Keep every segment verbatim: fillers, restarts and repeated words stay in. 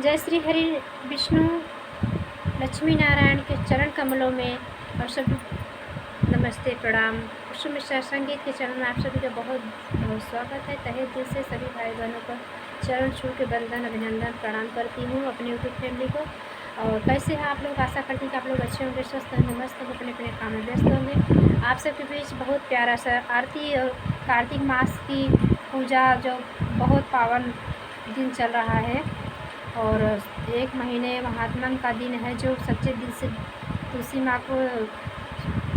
जय श्री हरि विष्णु लक्ष्मी नारायण के चरण कमलों में आप सब नमस्ते, प्रणाम। विष्णु मिश्रा संगीत के चैनल में आप सभी का बहुत, बहुत स्वागत है। तहे दिल से सभी भाई बहनों का चरण छू के वंदन, अभिनंदन, प्रणाम करती हूँ अपनी YouTube फैमिली को। और कैसे हैं आप लोग? आशा करती हूँ कि आप लोग अच्छे होंगे, स्वस्थ होंगे, मस्त होंगे, अपने अपने काम में व्यस्त होंगे। आप सबके बीच बहुत प्यारा सा आरती और कार्तिक मास की पूजा, जो बहुत पावन दिन चल रहा है और एक महीने महात्मन का दिन है। जो सच्चे दिल से तुलसी माँ को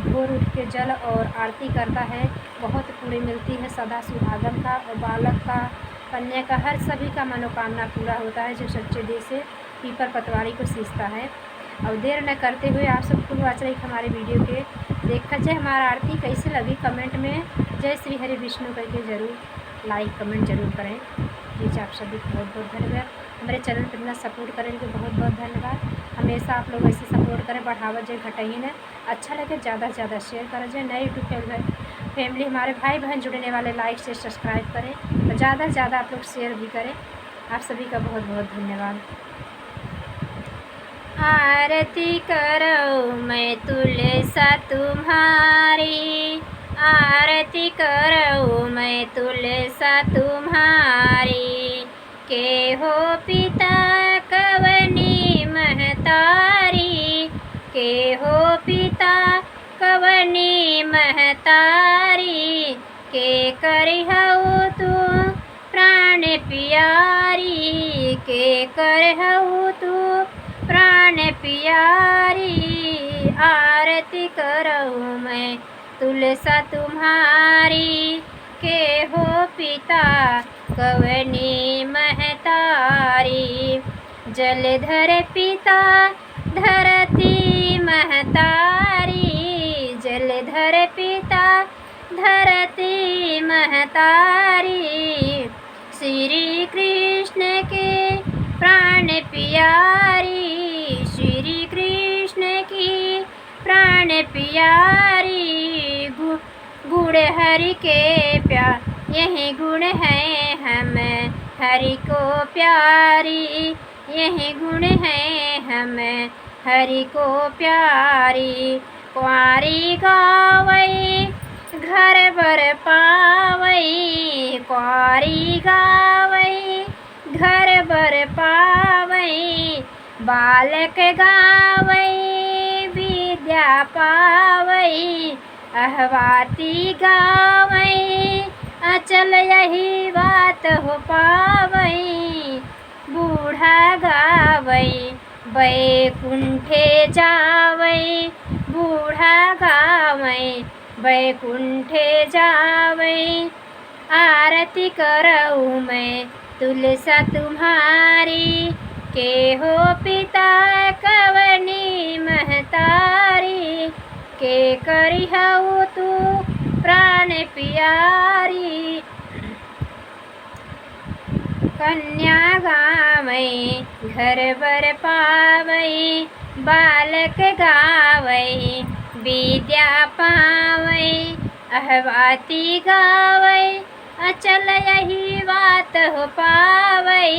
भोर उठ के जल और आरती करता है, बहुत पुण्य मिलती है सदा सुहागन का और बालक का, कन्या का, हर सभी का मनोकामना पूरा होता है जो सच्चे दिल से पीपर पतवारी को सींचता है। और देर न करते हुए आप सब कुल वाचक हमारे वीडियो के देखा जाए, हमारा आरती कैसे लगी, कमेंट में जय श्री हरि विष्णु करके जरूर लाइक कमेंट जरूर करें। प्लीज आप सभी को बहुत बहुत धन्यवाद। हमारे चैनल पर इतना सपोर्ट करें के बहुत बहुत धन्यवाद। हमेशा आप लोग ऐसे सपोर्ट करें, बढ़ावा जाए, घटाइए ना। अच्छा लगे ज़्यादा से ज़्यादा शेयर करा जाए। नए YouTube फैमिली, फैमिली हमारे भाई बहन जुड़ने वाले लाइक से सब्सक्राइब करें और ज़्यादा से ज़्यादा आप लोग शेयर भी करें। आप सभी का बहुत बहुत धन्यवाद। आरती करौ मैं तुलसा तुम्हारी, आरती करौ मैं तुलसा तुम्हारी। के हो पिता कवनी महतारी, के हो पिता कवनी महतारी, के करिहउ तू प्राण पियारी, के करिहउ तू प्राण पियारी। आरती करउ मैं तुलसा तुम्हारी, के हो पिता कवनी महतारी। जलधर पिता धरती महतारी, जलधर पिता धरती महतारी। श्री कृष्ण के प्राण पियारी, श्री कृष्ण की प्राण पियारी। गु-, गुण हरि के प्या-, यही गुण है हम हरि को प्यारी, यही गुण है हम हरि को प्यारी। क्वारी गावै घर बर पावै, क्वारी गावै घर बर पावै। बालक गावै विद्या पावै, अहवाती गावै अचल यही बात हो पावै। बूढ़ा गावै बैकुंठे जावै, बूढ़ा गावै बैकुंठे जावै। आरती करउ मैं तुलसा तुम्हारी, के हो पिता कवनी महतारी, के करिहउ तू प्राण पियारी। कन्या गावै घर बर पावै, बालक गावै विद्या पावै, अहवाती गावै अचल यही बात हो पावै।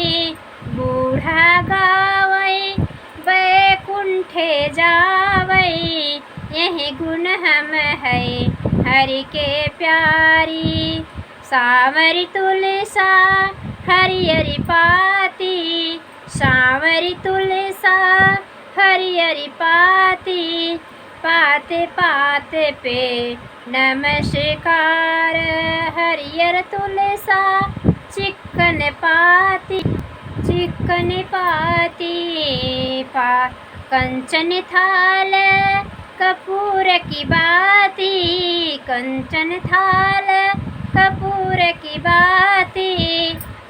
बूढ़ा गावै बैकुंठे जावै, यही गुण हम है हरि के प्यारी। सांवरी तुलसा हरियरी पाती, सांवरी तुलसा हरियरी पाती। पाते पाते पे नमस्कार। हरियर तुलसा चिक्कन पाती, चिक्कन पाती। पा-, कंचन थाल कपूर की बाती, कंचन थाल कपूर की बाती।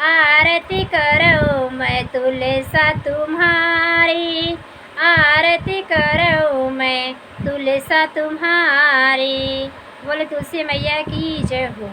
आरती करउ मैं तुलसा तुम्हारी, आरती करउ मैं तुलसा तुम्हारी। बोले तुलसी मैया की जय हो।